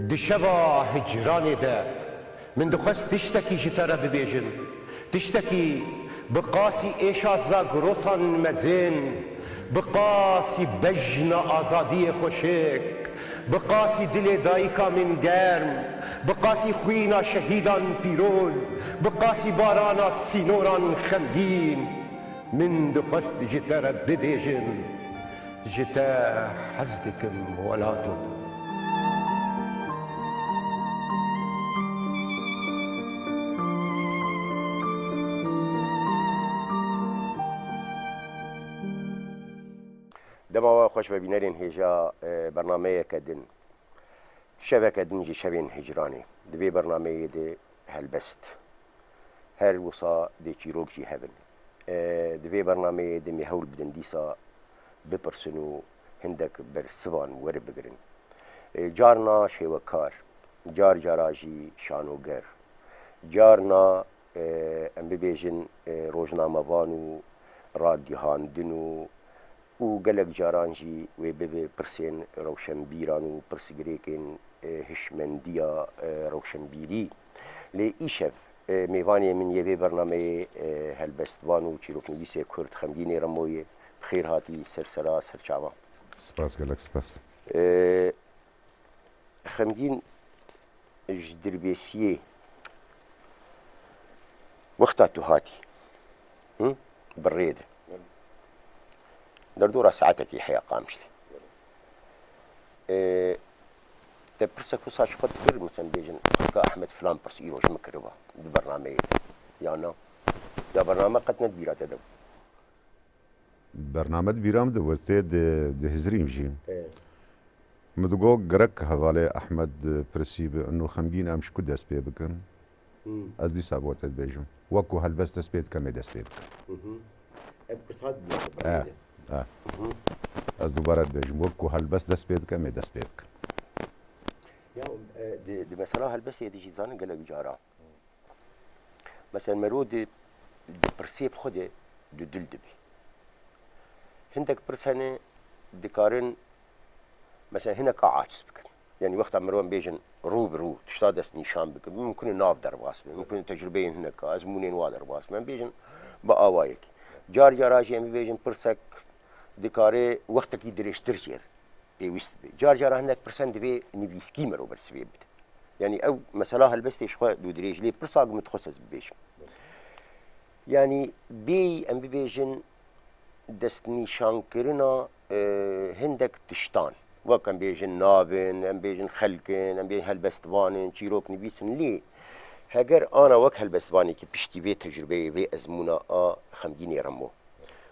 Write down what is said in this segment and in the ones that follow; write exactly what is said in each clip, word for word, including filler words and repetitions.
Di şeva hicranê de min dixwest tiştekî ji te re bibêjim. Tiştekî bi qasî êşa zagrosan mezin, bi qasî bejna azadiyê xweşik, bi qasî dilê dayika min germ, bi qasî xwîna şehîdan pîroz, bi qasî barana sînoran xemgîn. Min dixwest ji te re bibêjim, ji te hez dikim welato. Dema we xweş be bînerên hêja, e, bernameyeke din. Şeveke din ji şevên hicranê. Di vê bernameyê de helbest. Her wisa dê çîrok jî hebin. E, di vê bernameyê de me hewl bidin dîsa bipirsin û hindek bersivan weribigirin. E, carna şêwekar, car cara jî şanoger, carna, e, em bibêjin, e, rojnamevan û ragihandin û û gelek caran jî wê bibe pirsên rewşenbîran û pirsgirêkên, e, hişmendiya, e, rewşenbîrî. Lê îşev, e, mêvanê min yê vê bernameyê, e, helbestvan û çîroknivîsê Kurd Xemgînê Remo ye. Bi xêr hatî ser sera ser çavan. Spas, gelek spas. E, Xemgîn ji dirbêsiyê wexta tu hatî, hı? Bi rê de. Derdora saetekî heya Qamişlî. Ê, te pirsek wisa ji xwe dikir, mesela bêjin, xwika Ehmed filan pirs îro ji min kiriba di bernameyê de. Ya na? Ya bername qet ne di bîra te de bû? Bername di bîra min de westê di, dihizirîm jî. Ê. Min digot, gerek hevalê Ehmed pirsî bi, ino Xemgîn em ji ku dest pê bikin? Hmm. Ez dîsa bo te dibêjim. Wek ku helbest dest pê dike, em ê dest pê bikin. Hı hı. Ev pirs hat bi E, bernameyê de. E. Hı hı. Ez dubare dibêjim. Wek ku helbest dest pê dike, em ê dest pê bikin. Ya, e, di, di mesela helbestê de jî zanin gelek cara. Mesela mero di, di pirsê bi xwe de dudil dibe. Hindek pirs hene dikarin mesela hineka aciz bikin. Yani wexta mero em bêjin rû bi rû, tişta dest nîşan bikin. Mimkun e nav derbas be, mimkun e tecrubeyên hineka, ezmûnên wa derbas be. Em bêjin bi awayekî. Car cara jî em bibêjin pirsek dikare wextekî dirêjtir jê re pêwîst be. Car cara hinek pirsan divê nivîskî mero bersivê bide. Yani ew mesela helbestê ji xwe dûdirêj lê pirsa ku min dixwest ez bibêjim. Yani bêyî em bibêjin destnîşankirina, e, hindek tiştan. Wek em bêjin nav in, em bêjin xelk in, em bêjin helbestvan in, çîroknivîs in. Lê heger ana wek helbestvanekî piştî vê tecrubeyê, vê ezmûna a Xemgînê Remo,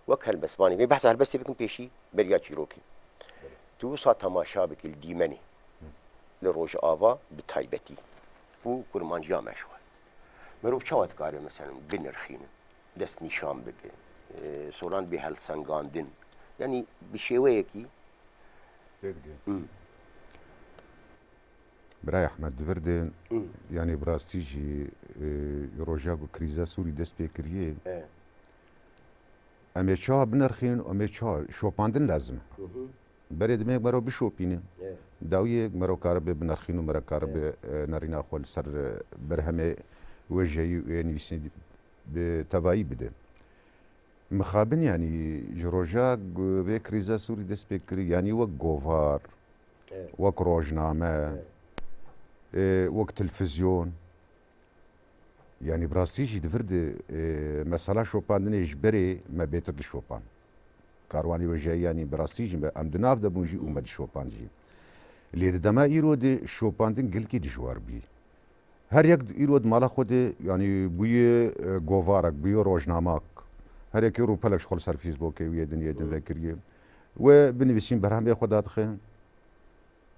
wek helbestvanê, vê behsa helbestê bikin pêşî beriya çîrokê. Tu wisa temaşa bikî li dîmenê, li Rojava bi taybetî û kurmanciya me ji xwe. Mirov çawa dikare, mesela, binirxînin, destnîşan bike, e, soran bê helsengandin. Yanî bi şêweyekî Têdigê. Hmm. Birayê Ehmed, di vir de, Hmm. yanî bi rastî jî, e, roja ku krîza Sûrî dest pê kiriye, E. em ê çawa binerxînin, em ê çawa şopandin lazim e. Hı hı. Berê dimê mero bişopîne. E. Dawiyê mero karibe binerxîn û mero karibe, E. e, nerîna xwe li ser, e, berhemê wêjeyî û yê nivîsînê bi tevayî bide. Mixabin, yanî ji roja gu-, vê krîza Sûrî dest pê kirî, yanî wek govar, Evet. wek rojname, Evet. e, wek televîzyon. Yanî bi rastî jî di vir de, e, mesela şopandinê ji berê me bêtir dişopan. Karwanî wêjeyî, yanî bi rastî jî me, em di nav de bûn jî û me dişopan jî. Lê di dema îro de şopandin gelkî dijwar bî. Her yek îro di mala xwe de, yanî bûye, e, govarak, bûye rojnamak. Her yekê rûpelek ji xwe li ser Facebookê û yê din, yê din Hmm. vekiriye. We binivîsîn berhemê xwe dadixe.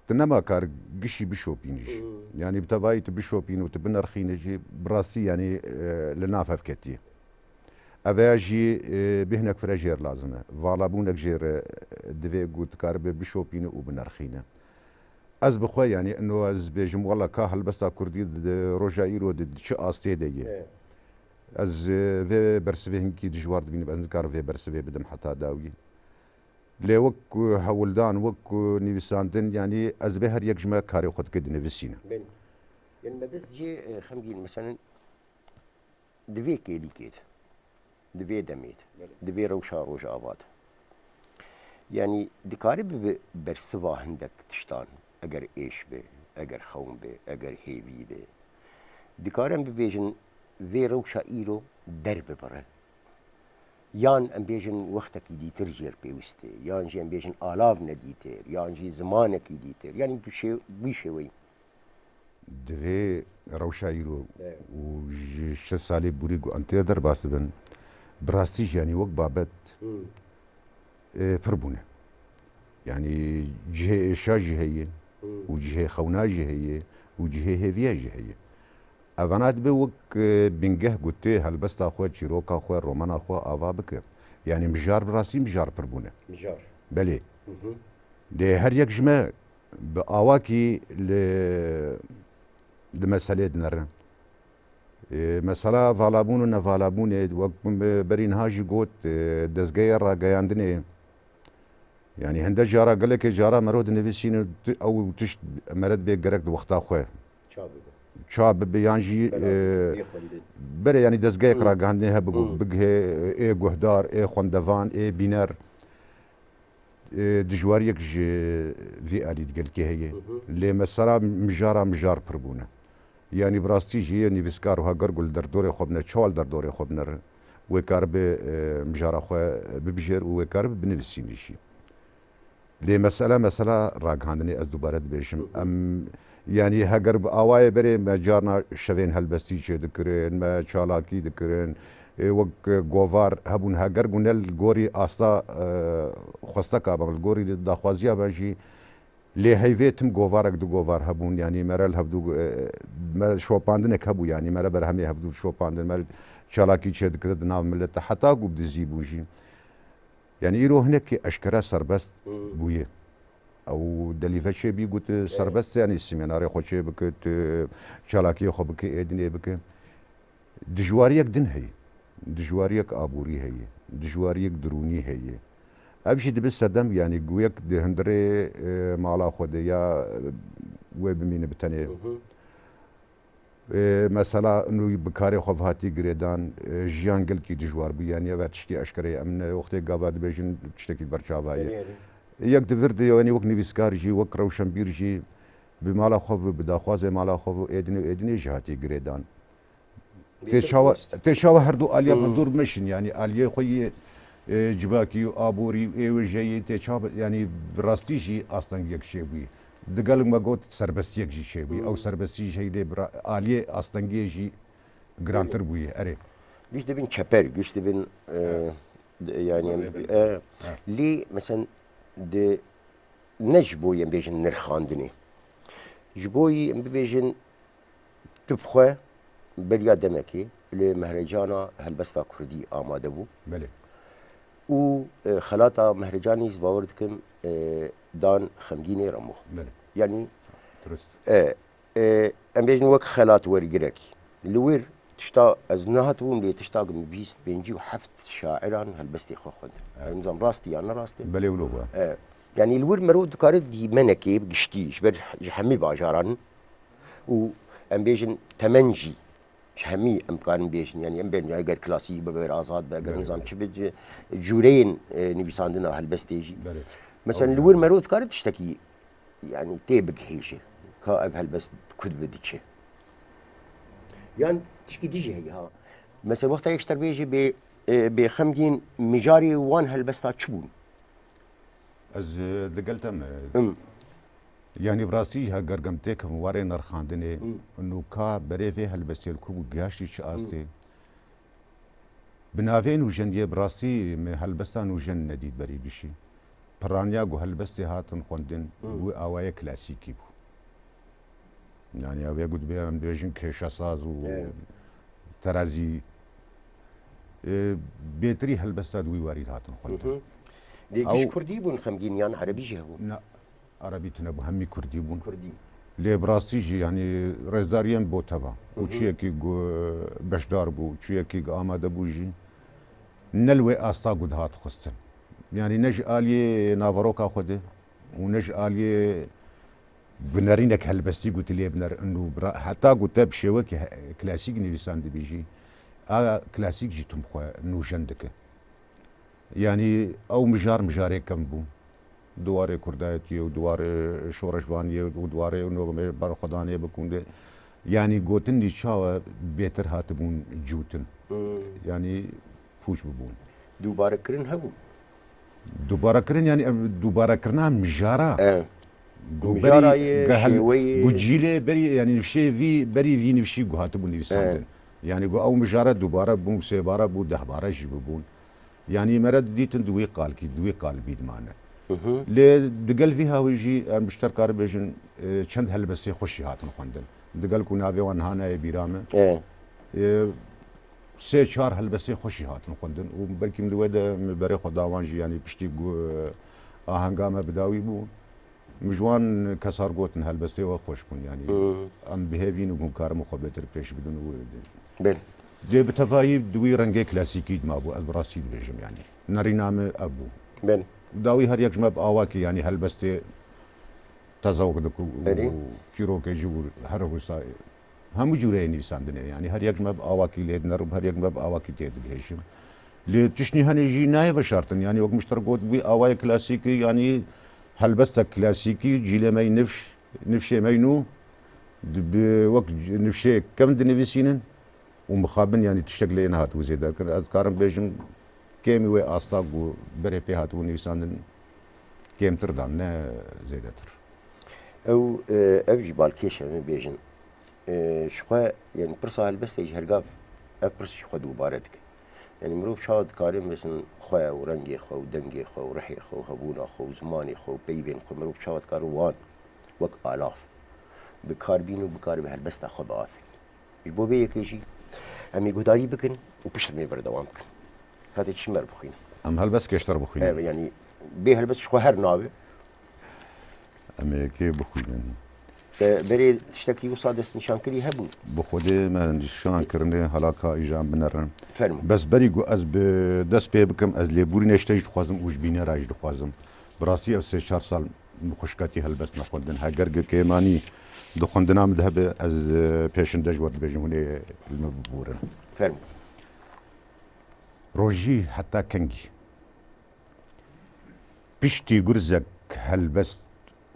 Tu nema kar gişî bişopînî jî. Hmm. Yanî bi tevayî tu bişopînî û tu binerxînî jî bi rastî, yanî, e, li nav hev ketiye. Ev ya jî, e, bêhnek fire jêr lazim e. Valabûnek jêr, e, divê ku tu karibe bişopînî û binerxîne. Ez bi xwe, yanî, ino ez bêjim, wela ka helbesta kurdî di roja îro di, di çi astê de ye? Evet. Ez, e, vê bersivê hinkî dijwar dibînim, ez nikarim vê bersivê bidim heta dawî. Lê wek ku hewldan, wek ku nivîsandin, yanî ez dibê her yek ji me karê xwe dike dinivîsîne. Belê. Yani me bes jê, e, xemgîn, meselen, di vê kêlîkê de, di vê demê de, Belê. di vê rewşa Rojava de. Yani dikare bibe bersiva hindek tiştan, eger êş be, eger xewn be, eger hêvî be. Dikare em bibêjin vê rewşa îro derbibire. Yan em bêjin wextekî dîtir jêr pêwist e, yan jî em bêjin alav ne dîtir, yan jî zimanekî dîtir. Yani bi şê-, wî şêweyî. Divê rewşa îro Evet. û ji şeş salê borî ku em tê de derbas dibin, bi rastî jî, yanî wek babet, Hmm. e, pir bûne. Yanî cihê êşa jî heye Hmm. û cihê xewna jî heye û cihê hêviya jî heye. Evana dibe wek, e, bingeh ku tê helbesta xwe, çîroka xwe, romana xwe ava bike. Yanî mijar bi rastî mijar pir bûne. Mijar. Belê. Hı hı. Lê her yek ji me bi awakî li, li meselê dinere. E, mesela valabûn û nevalabûnê, wek min berî niha jî got, e, dezgehê rageyandinê, yanî hinde cara, gelekê cara mero dinivîsîne, tu-, ew tişt mere dibê gerek di wexta xwe. Ça bibe. Ça bibe yan jî, Bela, e, bê xwendin. Berê, yanî dezgehek Hı. ragihandinê hebibû, Hı. bigihê, ê guhdar, ê xwendevan, ê bîner, e, dijwariyek ji vî alî di gelkê heye. Hı hı. Lê mesela mijara mijar pir bûne. Yanî bi rastî jî yê nivîskar wiha ger ku li derdorê xwe bine, çawa li derdorê xwe binere, wê karibe, e, mijara xwe bibijêr û wê karibe binivîsîne jî. Lê mesele, mesela ragihandinê, ez dubare dibêjim. Hı hı. Em, yanî heger bi awayê berê me carna şevên helbestî çêdikirin, me çalakî dikirin, ê, wek, e, govar hebûn, heger ku ne li gorî asta, e, xwesteka be, li gorî daxwaziya be jî, lê heyvê tim govarek, du govar hebûn, yanî mere li hevdû, e, me şopandinek hebû, yanî mere berhemê hevdû şopandin, mere çalakî çêdikire di nav milete, heta ku bi dizî bû jî. Yani îro hinekî eşkere serbest Hmm. bûye. Ew delîve çêbî, got, Evet. serbest, yani semînarê xwe çê bike, tu çalakiyê xwe bike, ê dinê bike. Dijwariyek din heye. Dijwariyek aborî heye. Dijwariyek dirûnî heye. Ev jî dibe sedem, yani guyek di hundirê, e, mala xwe de ya, e, wê bimîne bi tenê. Hı hı. E, mesela nû bi karê xwe ve hatî girêdan, e, jiyan gelkî dijwar bû. Yanî ev tiştî eşkere ye. Em ne wextê gava dibêjin tiştekî berçava ye. Erê, erê. Yek di vir de, yanî wek nivîskar jî, wek rewşenbîr jî, bi mala xwe ve, bi daxwazê mala xwe ve, êdinê û êdinê jî hatî girêdan. Tê Bêtir çawa, post. Tê çawa her du aliya Hmm. bi dûr meşin, yanî aliyê xwe yê, e, civakî û aborî û ê wêjeyê tê çawa, yanî bi rastî jî astengiyek çêbûyî. Digel me got serbestiyek jî çêbûyî. Hmm. Ew serbestî jî heyî lê bi ra-, aliyê astengiyê jî girantir bûyî. Erê. Giş dibin çeper, giş dibin, e, Evet. de-, yani, Tabii, em, tabii. e, Evet. lê, mesela, de, ne ji bo, em bêjin, nirxandinê. Ji bo yî, em bibêjin, tu bi xwe beriya demekê li mehrecana helbesta kurdî amade bû. Belê. Û, e, xelata mehrecanî, ez bawer dikim, e, dan Xemgînê Remo. Belê. Yanî, Durust. e, e, em bêjin wek xelat wergirek. Li wir tişta ez nehatibûm lê tişta ku min bîst pêncî û heft şairan helbestê xwe xwendin. Evet. Ez nizam rast e ya ne rast e. Belê wilo bû. E, yanî li wir merov dikare dîmenekê bi giştî ji ber ji hemî bajaran û em bêjin temen jî ji hemî em karin bêjin, yanî em bên eger klasî be, eger azad be, eger Belê, nizam belê. çi be, ci-, cûreyên, e, nivîsandina helbestê jî. Belê. Mesela Ew li jî wir heye. Merov dikare tiştekî, yanî tê bigihêje ka ev helbest bi ku dibe diçe. Yan tişkî dî jî heye ha. Mesela wexta yek ji te bêje bê, e, bê Xemgîn mijarê wan helbesta çi bûn? Ez, e, digel te me. Him. Yanî bi rastî jî heger gem têkevim warê nirxandinê, Hmm. nûka berê vê helbestê li ku bû gihaştî çi astê. Hmm. Bi navê nûjen yê bi rastî me helbesta nûjen nedît berî gişî. Piraniya ku helbestê hatin xwendin, Hmm. bi wê awayê klasîkî bû. Yani ev ê ku dibê em dibêjin kêşesaz û Evet. terazî, e, bêtirî helbesta di wî warî de hatin xwendin. Hı hı. Lê giş Ew kurdî bûn Xemgîn yan erebî jî hebû? Na, erebî tune bû, hemî kurdî bûn. Kurdî. Lê bi rastî jî, yani, rêzdariyên bo teva. Hı hı. Û çiyekî ku beşdar bû, çiyekî ku amade bû jî, ne li wê asta ku dihat xwestin. Yanî ne ji aliyê naveroka xwe de û ne ji aliyê binerînek helbestî ku tu lê biner û bira, heta ku te bi şêwekî he-, klasîk nivîsandibî jî, a klasîk jî tim xwe nûjen dike. Yanî ew mijar mijarê kevn bû. Di warê kurdayetiyê û di warê şoreşvaniyê û di warê nogmê berxwedanê bi kundê. Yanî gotin nî çawa bêtir hatibûn cûtin. Hmm. Yanî pûç bibûn. Dubare kirin hebû. Dubare kirin, yanî ev dubare kirina mijara. E. Gu Mijara berî ye, gehel, şêweyê. Gu cîlê berî, yanî nifşê vî, berî vî nifşî gu hatibû nivîsandin. E. Yanî gu ew mijara dubare bûn, sêbare bû, dehbare jî bibûn. Yanî mere dîtin di wî qalkî, di wî qalbî dimane. Hı hı. Lê digel vî hawî jî em ji te re karin bêjin, e, çend helbestê xweşî hatin xwendin. Digel ku navê wan niha nayê bîra min. E. E, sê çar helbestê xweşî hatin xwendin û belkî min di wê de min berê xwe da wan jî, yanî piştî ku, e, ahenga me bi dawî bû. Min ji wan kesar gotin helbestê we xweş bûn, yanî Hmm. em bi hêvî ne ku karim xwe bêtir pêş bidin û Belê. Dê bi tevayî di wî rengê klasîkî de mabû, ez bi rastî dibêjim, yanî nerîna min ev bû. Belê. Dawî her yek ji me bi awakî, yanî helbestê tezewq diku û Belê. çîrokê ji wir her wisa hemû cûreyê nivîsandinê, yanî her yek ji me bi awakî lê diner û her yek ji me bi awakî tê dibêjin. Lê tiştî hene jî nayê veşartin, yanî wek min ji te re got, wî awayê klasîkî, yanî helbestek klasîkî, cîlê me yî nifş, nifşê me yî nû, di, bi, wek c-, nifşê kevn dinivîsînin û mixabin, yanî tiştek lê nehatibû zêde kir. Ez dikarim bêjim, kêmî wê asta ku berê pê hatibû nivîsandin, kêmtir dan, ne zêdetir. Ew, e, ev jî balkêş e, em ê bêjin. E, ji xwe, yanî pirsa helbestê ji hergav ev pirs ji xwe dubare dike. Yanî mirov çawa dikare, mesela, xwe û rengê xwe û dengê xwe û rihê xwe û hebûna xwe û zimanê xwe û peyvên xwe, mirov çawa dikare wan wek alav bi kar bîn û bikare bi helbesta xwe biafirîne. Ji bo vê yekê jî em ê guhdarî bikin û piştre em ê berdewam bikin. Katê çi me bixwîne. Em helbest kêşter bixwîne. Evet, yanî bê helbest ji xwe her nabe. Em ê yekê bixwînin. Te berê tiştekî wisa destnîşankirî hebû? Bi xwedê me nîşan kirine, hala ka îjan binerin. Fermo. Bes berî ku ez bi dest pê bikim, ez lêborînê ji te jî dixwazim û ji bînera jî dixwazim. Bi rastî ev sê çar sal min xweşkatî helbest nexwendin. Heger gi kêmanî di xwendina min de hebe, ez, e, pêşinde ji we dibêjim, hûn ê li min biborin. Fermo. Rojî heta kengî? Piştî gurzek helbest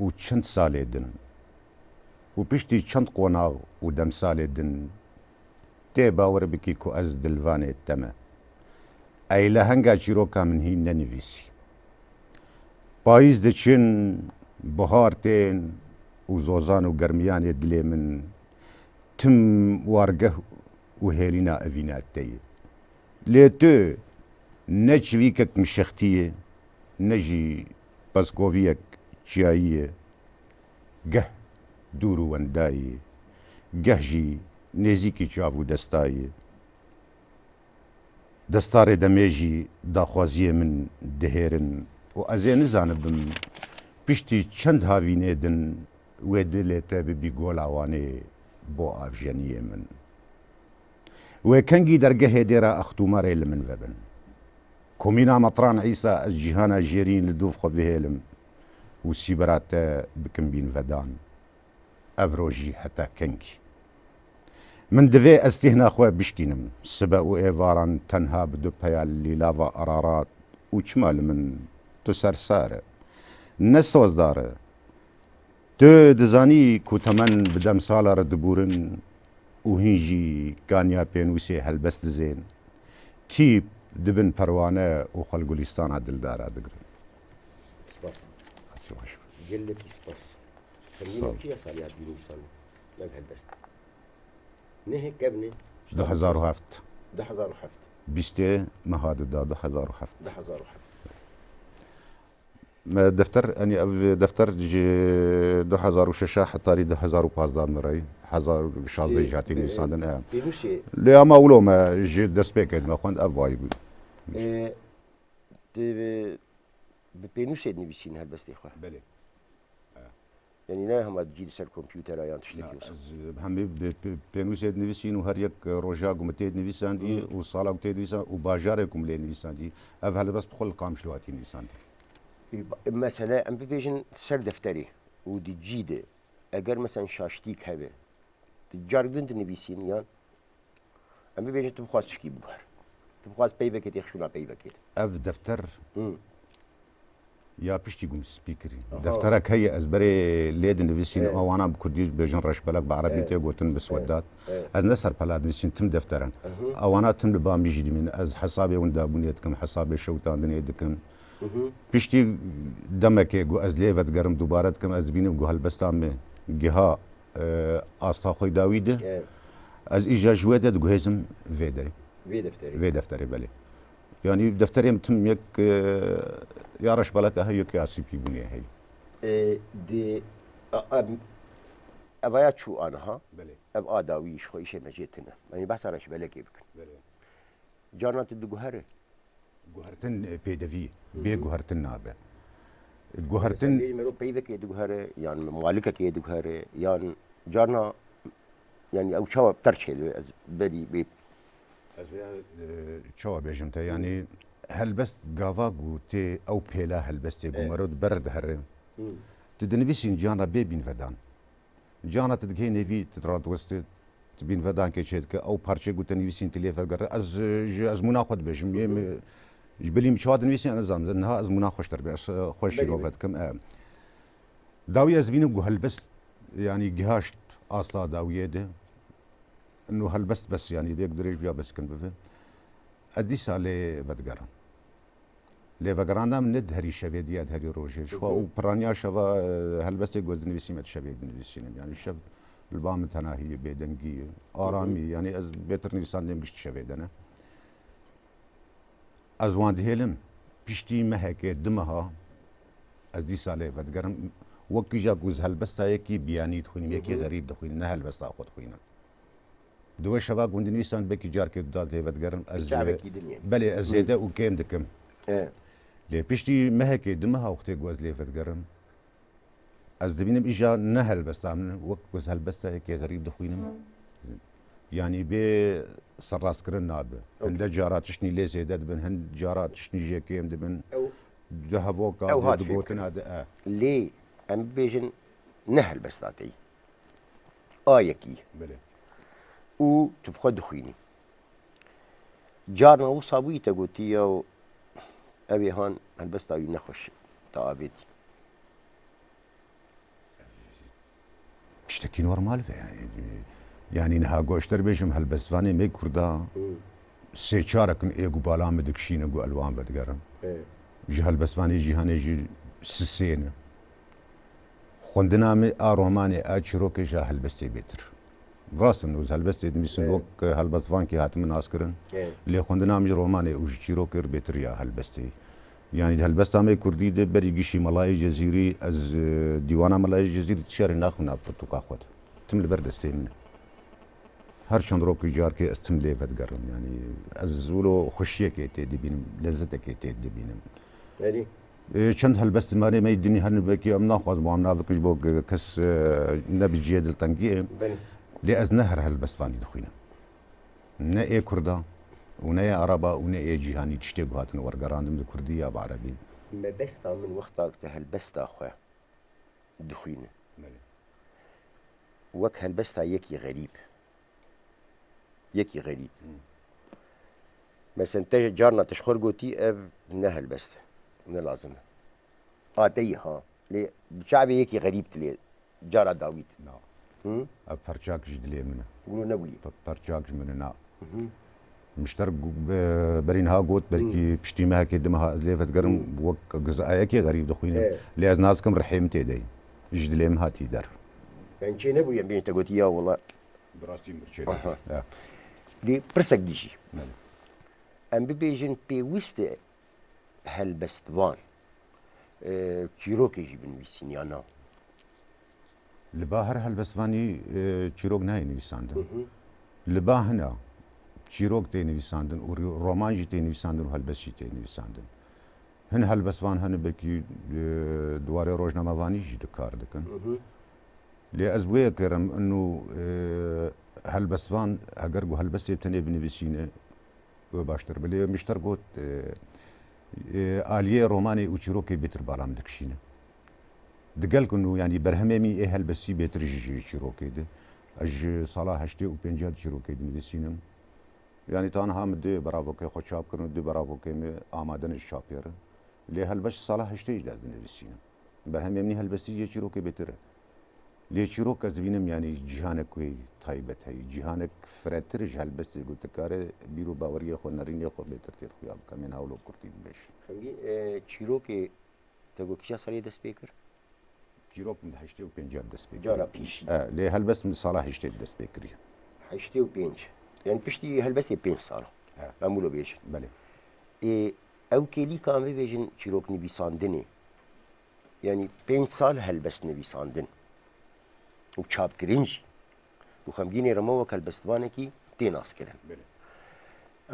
û çend salê din û piştî çend qonax û demsalê din, tê bawer bikî ku ez di li vanê te me. Ey lehenga çîroka min hîn nenivîsî. Payîz diçin, bihar tên û zozan û germiyanê dilê min tim wargeh û hêlîna evîna te ye. Lê tu ne çivîkek mişextî ye, ne jî peskoviyek çiyayî ye. Geh dûr û wenda yî, geh jî nêzîkî çav û desta yî. Destarê demê jî daxwaziyê min dihêrin û ez ê nizanibim piştî çend havînê din wê dilê te bibî gola Wanê bo avjeniyê min. Wê kengî dergehê dêra Extûmarê li min vebin. Komîna Metran Îsa, ez cîhana jêrîn li dûv xwe bihêlim û sîbera te bikim bîn vedan. Ev rojî heta kengî? Min divê ez tîhna xwe bişkînim. Sibe û êvaran tenha bi du peya lîlava Ararat û çima li min tu sersar e, ne sozdar e. Tu dizanî ku temen bi demsala re dibûrin û hîn jî kaniya pênûsê helbest dizên. Tîp dibin perwane û xwe li gulîstana dildara digirin. Spas. Qasî baş. Gelekî spas. Fermî wek çi ya salî hatî nivîsandin? Ev helbest. Nehê kevnê? Du hezar û heft. Du hezar û heft. Bîstê meha dida du hezar û heft. Du hezar û heft. Me defter, yanî ev defter ji du hezar û şeş hetarî du hezar û pazdeh mirey, hezar û şazdeh jî hatî nivîsandin, e. Pênûsê. Lê ama wilo me ji destpêkê me xwend, ev vayî bû. E, tu bi, bi pênûsê dinivîsîn helbestê xwe? Belê. E. Yanî ne hema cî li ser kompûtera yan tiştekî wisa. Ez hemî bi pê-, pênûsê dinivîsîn û her yek roja ku min tê dinivîsandî û sala ku tê dinivîsan û bajarê ku min lê nivîsandî, ev helbest bi xwe li Qamişlo hatî nivîsandî. Ê, ba-, mesele em bibêjin ser defterê û di cî de, eger mesela şaştîk hebe, tu car din dinivîsîn yan? Em bibêjin tu bixwaz çikî biguher. Tu bixwaz peyvekê têxişûna peyvekê. Ev defter Hı. ya piştî gum spî kirî. Aha. Defterek heye ez berê lê dinivîsînim. Evet. Ewana bi kurdî bêjin reşbelek, bi erebî Evet. tê gotin miswedat. Evet. Ez ne ser pela dinivîsînim, tim defteran. Hı hı. Ewana tim li ba min jî dimîn. Ez hesabê winda bûnê dikim, hesabê şewitandinê dikim. Hı hı. Piştî demekê ku ez lê vedigerim, dubare dikim, ez dibînim ku helbesta min giha e, asta xwe dawî de. Evet. Ez îja ji wê de diguhêzim vê derê. Vê defterê. Vê defterê, belê. Yanî defterê min tim yek, e, ya reşbeleke heye, yek ya spî bûnê heye. E, di, a, a, ev aya çû aniha. Belê. Ev a dawî ji xwe îşê me jê tune. Em ê behsa reşbelekê bikin. Belê. Carna tu diguhere. Guhertin, e, pêdivî, Hı hı. bê guhertin nabe. Guhertin Mesela, bê mero peyvekê diguhere, yan malikekê diguhere, yan carna, yani ew çawa terç hêdivê ez berî bê Ez vê, e, çawa bêjim te, yani helbest gava ku tê ew pêla helbestê ku Evet. mero di ber dihere. Hı. Tu dinivîsîn carna bê bînvedan. Cihana tu digihê nêvî, tu radiwestî, tu bînvedankê çêdike, ew parçeyê ku te nivîsîn tu lê vedigere. Ez, e, ji ezmûna xwe dibêjim. Yê Hı hı. min, ji bilî min çawa dinivîsîn, ez nizanim. Niha ezmûna xweştir be. Ez, e, xwe Belê, şîrove belê. dikim. E. Dawî ez bînim ku helbest, yanî gihaşt asla dawiyê de. Nû helbest bes, yanî bêk dirêj biya bes kin bibe. Ez dîsa lê vedigerim. Lêvegerandina min ne di herî şevê diya, di herî rojê. Ji xwe Hı hı. û piraniya şeva, e, helbestê ku ez dinivîsîm, ez şevê dinivîsînim. Yani şev li ba min tenahî ye, bêdengî ye, aramî ye. Hı hı. Yani ez bêtir nivîsandinê min gişt şevê de ne. Ez wan dihêlim, piştî mehekê, du meha, ez dîsa lê vedigerim. Wek kîja ku ez helbesta yekî biyanî dixwînim, yekî Hı hı. xerîb dixwînim, ne helbesta xwe dixwînim. Di wê şeva ku hûn dinivîsan, belkî carkê du da lê vedigerim. Ez, Çavekî din ye. Belê, ez Hı. zêde û kêm dikim. E. Lê piştî mehekê, du meha wextê ku ez lê vedigerim, ez dibînim îja ne helbesta min, wek ku ez helbesta yekê xerîb dixwînim. Yanî bê serrastkirin nabe. Okey. Hinde cara tiştnî lê zêde dibin, hin cara tiştnî jê kêm dibin. Ew, Di hevoka ew de, hat di fêr gotina kirin. de, e. Lê em bibêjin ne helbesta te yî. A yekî. Belê. Û tu bi xwe dixwînî. Carna wisa bûyî te gotî ya û ev ê han helbesta wî nexweş te avêtî. Tiştekî normal be yani. Yani niha goşter bêjim helbestvanê me Kurda Hı. sê çarek in ê ku bala min dikişîne ku elwan vedigerin. Evet. Ji helbestvanê cîhanê jî sisê ne. Xwendina me a romanê, a çîrokê ji a helbestê bêtir. Rast in, ez helbestê dinivîsim, Evet. wek helbestvankî hatime naskirin. Evet. Lê xwendina min ji romanê û ji çîrokê re bêtir ya helbestê. Yani di helbesta me kurdî de berî gişî Melayê Cezîrî, ez, e, dîwana Melayê Cezîrî di şerê naxwîna pirtûka xwe de. Tim li ber destê min e. Her çend rokî carkê ez tim lê vedigerim. Yani ez wilo xweşiyekê tê dibînim, lezzetekê tê dibînim. Belê. E, çend helbestvanê me yê dinî hene, belkî em naxwazin bo em navik ji bo ke-, kes, e, ne bi cihê diltengiyê. Belê. Lê ez ne her helbestvanî dixwînim. Ne ê Kurda û ne ê Araba û ne ê cîhanî tiştê ku hatine wergerandin bi Kurdî ya bi Erebî. Mebesta min wexta ku te helbesta xwe dixwîne. Belê. Wek helbesta yekî xerîb. Yekî xerîb. Hmm. Mesela te carna te ji xwe re gotî ev ne helbest e, ne lazim e. A te yî ha. Lê bi çavê yekî xerîb tu lê cara dawît. Na. Hı? Ev perçak ji dilê min e. Wilo nebûyî. Pe-, perçak ji min e, na. Hı hı. Mişter gu-, be-, berî niha got, belkî Hı. piştî mehekê, du meha ez lê vedigerim, Hı. wek gizayekê xerîb dixwînim. Evet. Lê ez nas dikim rihê min tê de ye. Ji dilê min hatî der. Yani çê nebûye, em bêjin te gotî ya wela. Bi rastî min çê Aha. nebûye. Ya. Lê pirsek dî jî. Belê. Em bibêjin pêwîst e helbestvan, e, çîrokê jî binivîsîn ya na? Li ba her helbestvanî, e, çîrok nayê nivîsandin. Hı hı. Li ba hina çîrok tê nivîsandin û ro-, roman jî tê nivîsandin û helbest jî tê nivîsandin. Hin helbestvan hene belkî, e, di warê rojnamevanî jî di kar dikin. Hı hı. Lê ez bi wê yekê re inu, e, helbestvan, heger ku helbestê bi tenê binivîsîne, wê baştir be. Lê min ji te re got, e, e, aliyê romanê û çîrokê bêtir bala min dikişîne. Digel ku nû, yanî berhemê min ê helbestî bêtir ji, ji çîrokê de. Ez ji sala heştê û pênc de çîrokê dinivîsînim. Yanî ta niha min du beravokê xwe çap kirin û du beravokê min amade ne ji çapê re. Lê helbest ji sala heştê jî de ez dinivîsînim. Berhemê min helbestî yê çîrokê bêtir e. Lê çîrok ez dibînim, yanî cîhanek wê taybet heye. Cîhanek firetir ji helbestê ku dikare bîr û baweriyê xwe, nerînê xwe bêtir tê xuya bike. Em ê niha wilo bi kurtî bibêjin. Xemgîn, e, çîrokê te got kîja salê dest pê kir? Çîrok min di heştê û pênc de dest pê kir. Cara pêşî. E, lê helbest min di sala heştê de dest pê kiriye. Heştê û pênc. Yani piştî helbestê pênc sala. E. Em wilo bêjin. Belê. Ê, ew kêlîka em bibêjin çîroknivîsandinê. Yani pênc sal helbest nivîsandin û çapkirin jî. Û Xemgînê Remo wek helbestvanekî tê naskirin. Belê.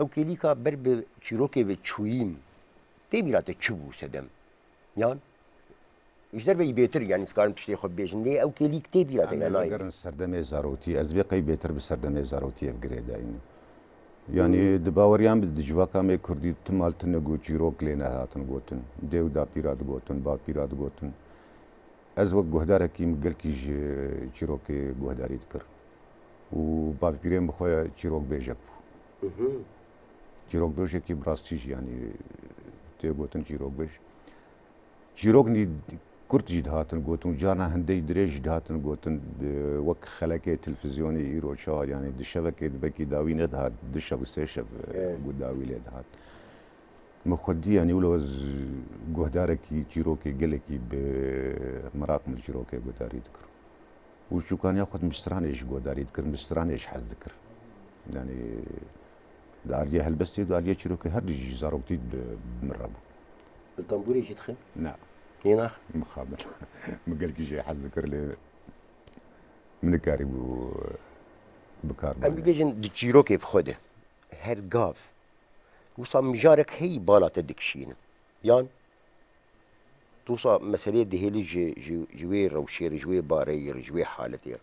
Ew kêlîka ber bi çîrokê ve çûyîn tê bîra te çi bû sedem? Yan ji derveyî bêtir, yanî, dikarin tiştê xwe bibêjin, lê ew kêlîk tê bîra te ya nayê? Em ê bigerin serdemê zaroktî. Ez vê qey bêtir bi serdemê zaroktî ev girêdayî me. Yanî, hmm, di baweriya min de di civaka me kurdî tu mal tune ku çîrok lê nehatin gotin. Dê û dapîra digotin, bapîra digotin. Ez wek guhdarekî min gelkî ji çîrokê guhdarî dikir. Û bavpîrê min bi xwe çîrokbêjek bû. Mhm. Çîrokbêjekî bi rastî jî, yanî, tê gotin çîrokbêj. Çîroknî kurt jî dihatin gotin û carna hindê dirêj jî dihatin gotin, bi, wek xelekê televîzyonê îro çawa, yanî di şevekê di bekî dawî nedihat, du şev û sê şev, e, Evet. Ku dawî lê dihat. Min xwedî, yanî, wilo ez guhdarekî çîrokê gelekî bi meraq min çîrokê guhdarî dikir. Û çûkaniya xwe di min stranê jî guhdarî dikir, min stranê jî hez dikir. Yanî, di aliyê helbestê, di aliyê çîrokê her du jî zaroktî bi, bi min re bû. Li tembûrê jî dixin? Na. Nê nax? Mixabin. Min gelkî jê hez dikir lê min nikarîbû bi kar bane. Em bibêjin di çîrokê bi xwe de. Her gav. Wisa mijarek heyî bala te dikişînin. Yan? Dosa meseleyê dihêlî ji, ji, ji wê rewşê re, ji wê bareyê re, ji wê haletê re.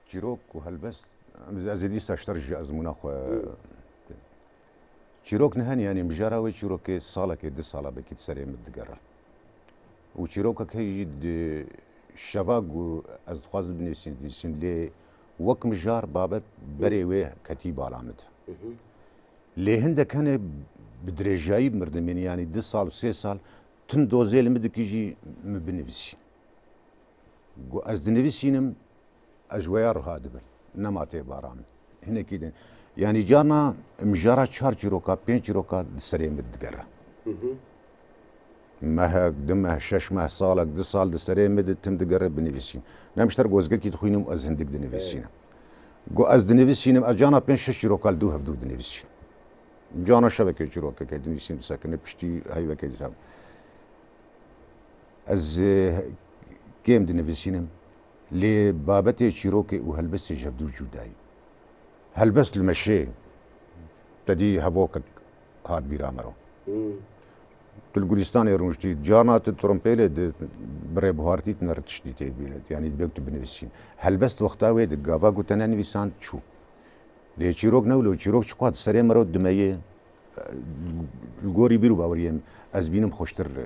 Çîrok û helbest, ez ê dîsa ji te re ji ezmûna xwe. Çîrok niha, yanî mijara wê çîrokê salekê, du sala belkî di serê min digere. Û çîrokek heye jî di şeva ku ez dixwazim binivîsînim, dinivîsim, lê wek mijar babet berê wê ketî bala min de. Lê hindek hene bi dirêjayî mirdim, yanî du sal, sê sal, tim dozê li min dikî jî min binivîsî. Ku ez dinivîsînim, ez ji weya riha dibim. Nema tê bara min. Hinekî din. Yanî carna mijara çar çîroka, pênc çîroka di serê min digere. Mehek, du meh, şeş meh, salek, du sal di serê min de tim digere binivîsîn. Ne min ji te re gozgekî dixwînim, ez hindik dinivîsînim. Go ez dinivîsînim, ez cana pênc şeş çîroka li dû hevdû dinivîsînim. Cana şevekê çîrokekê dinivîsînim, disekine piştî heyvekê dizem. Ez, e, kêm dinivîsînim. Lê babetê çîrokê û helbestê ji hevdû cuda ye. Helbest li meşê, te dî hevokek hat bîra me re. Hmm. Tu li Gulîstanê rûniştî, carna tu trompêlê di bi rêbuhartî tu nere tiştî tê bîne. Yanî divê ku tu binivîsîn. Helbest wexta wê di gava ku te nenivîsand çû. Lê çîrok ne wilo, çîrok çiqas di serê me re dimeye, li gorî bîr û baweriyê min, ez bînim xweştir, e,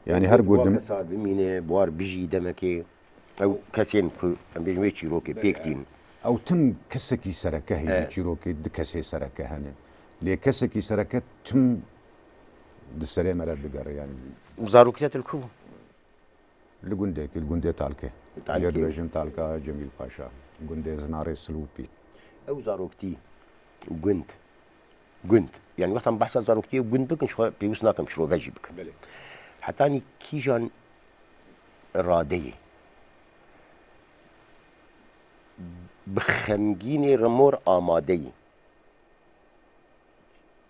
yanî her ku dim- sar bimîne, buhar bijî demekê. Ew kesên ku em bêjin wê çîrokê pêk tînin. Ew tim kesekî sereke heye, Evet. Çîrokê du kesê sereke hene. Lê kesekî sereke tim di serê me re digere, yanî. Zarokî te li ku bû? Li gundekî, li gundê Talkê. Talkê. Jê dibêjin Talka Cemîl Paşa. Gundê Zinarê Silûpî. Ew zaroktî, gund. Gund. Yani wexta em behsa zaroktiyê û gund bikin, ji xwe pêwîst nakim şirove jî bikim. Belê. Hetanî kîjan radeyê bi xemgînê remor amadeyî?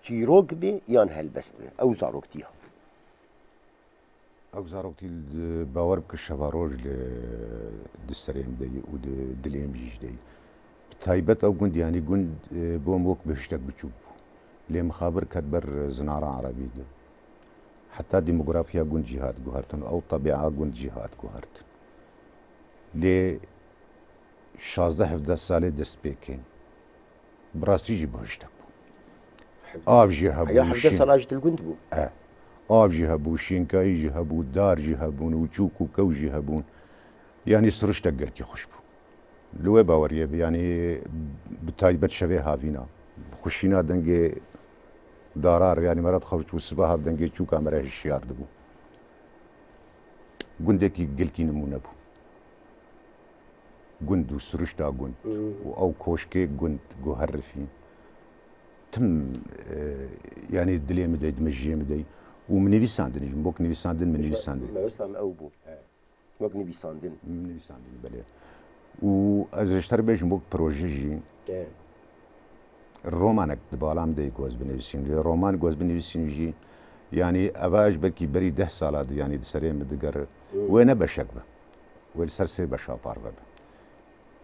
Çîrok be yan helbest be? Ew zaroktiya. Ew zaroktî li, bawer bike, şeva roj li, di serê min de ye û di dilê min jî de ye. Bi taybet ew gund, yanî gund, e, bo min wek bihiştek biçûk bû. Lê mixabir ket ber Zinara Erebî de. Heta demografiya gund jî hat guhertin, ew tebîa gund jî hat guhertin. Lê şazdeh hevdeh salê dest pê kên. Bi rastî jî bihiştek bû. Av jî hebû, Heya hevdeh şîn- sala jî til gund bû. E. Av jî hebû, şînkayî jî hebû, dar jî hebûn û çûk û kew jî hebûn. Yanî siriştek gelkî xweş bû. Li wê baweriyê bi, yanî bi taybet şevê havîna, xweşîna dengê darar, yanî me re dixebit û sibeha bi dengê çûka me re hişyar dibû. Gundekî gelkî nimûne bû. Gund û sirişta gund Hmm. û ew koşkê gund guherifîn. Tim, e, yanî dilê min dey, di mijiyê min dey. Û min nivîsandin jî, min bok nivîsandin, min nivîsandin. Mebesta min ew bû. Wek nivîsandin. Min nivîsandin, belê. Û ez ji te re bêjim, wek proje jî. E. Romanek di bala min de ku ez binivîsînim. Lê roman ku ez binivîsînim jî, yanî eva ji belkî berî deh sala di, yanî di serê min digere. Hmm. Wê ne beşek be. Wê li ser sê beşa parve be.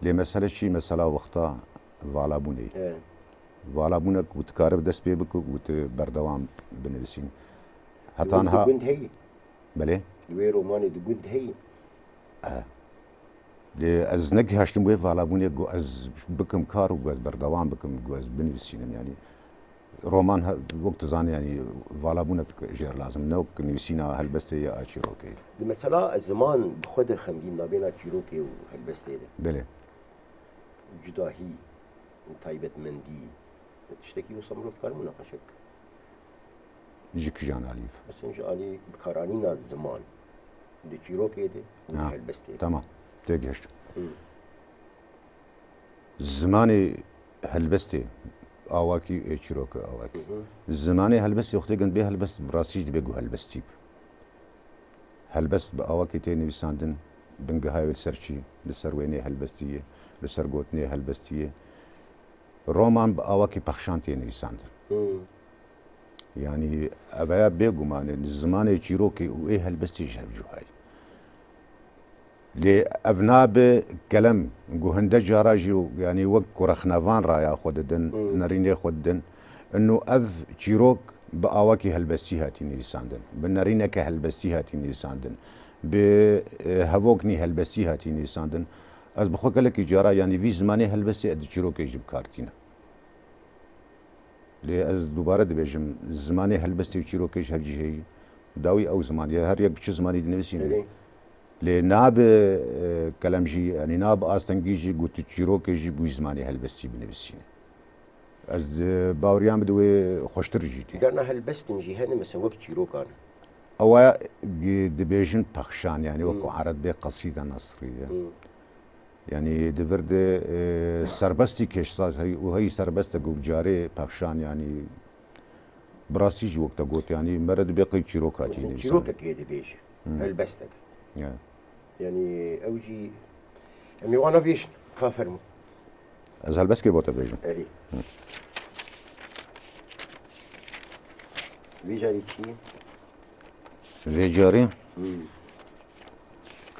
Lê mesele çi? Mesela wexta valabûnê. E. Valabûnek ku tu karibe dest pê bike û tu berdewam binivîsîn. Heta Wek niha di gund heyî. Belê. Li wê romanê di gund heyî. E. Lê ez negihiştim wê valabûnê ku ez bikim kar û ku ez berdewam bikim, ku ez binivîsînim, yanî. Roman he-, wek tu zanî, yanî, valabûnek jêr lazim, ne wek nivîsîna helbestê ya çîrokê. Di mesela ziman bi xwe de xemgîn nabêna çîrokê û helbestê de. Belê. Cudahî, taybetmendî, tiştekî wisa mirov dikare minaqeşe bike. Ji kijan alî? Mesela ji alî bikaranîna ziman di çîrokê de û di Ha, helbestê de. Tamam, têgihiştim. Hı. Zimanê helbestê awakî û ê çîrokê awakî. Hı hı. Zimanê helbestê wextê gund bê helbest bi rastî jî dibe ku helbestî be. Helbest bi awakî tê nivîsandin, bingehayê wê li ser çi? Li ser wêneyê helbestî ye, li ser gotinê helbestî ye. Roman bi awakî pexşan tê nivîsandin. Hmm. Yanî eveya bêguman e, zimanê çîrokê û ê helbestê ji hev cuha ye. Lê ev nabe kelem ku hinde cara jî, yanî wek ku rexnevan raya xwe didin, Hmm. nerînê xwe didin, ino ev çîrok bi awakî helbestî hatî nivîsandin, bi nerîneke helbestî hatî nivîsandin, bi, e, hevoknî helbestî hatî nivîsandin. Ez bi xwe gelekî cara, yanî vî zimanê helbestê ez di çîrokê jî bi kar tînim. Lê ez dubare dibêjim, zimanê helbestê û çîrokê ji hev cî heyî. Dawî ew ziman ye, her yek bi çi zimanî dinivîsîne. Erê. Lê nabe, e, kelem jî, yanî nabe astengî jî, ku tu çîrokê jî bi wî zimanê helbestî binivîsîne. Ez, e, baweriya min di wê xweştir jî tê. Gerna helbestin jî hene, mesela wek çîrokan. Ewa, e, dibêjin pexşan, yanî wek Hmm. ku ereb bê qesîde nesrî ye. Hmm. Yanî di vir de, e, serbestî kêşsaz heyî û heyî serbest e ku carê pexşan, yanî bi rastî jî wek te got, yanî mere dibê qey çîrok hatî Mesela nivîsandin. Çîrokekê dibêje, Hmm. helbestek. Ya. Yanî ew jî, em ê wana bêjin, ka fermo. Ez helbestkê bo te bêjim. Erê. Vê carî çi? Vê carî Hmm.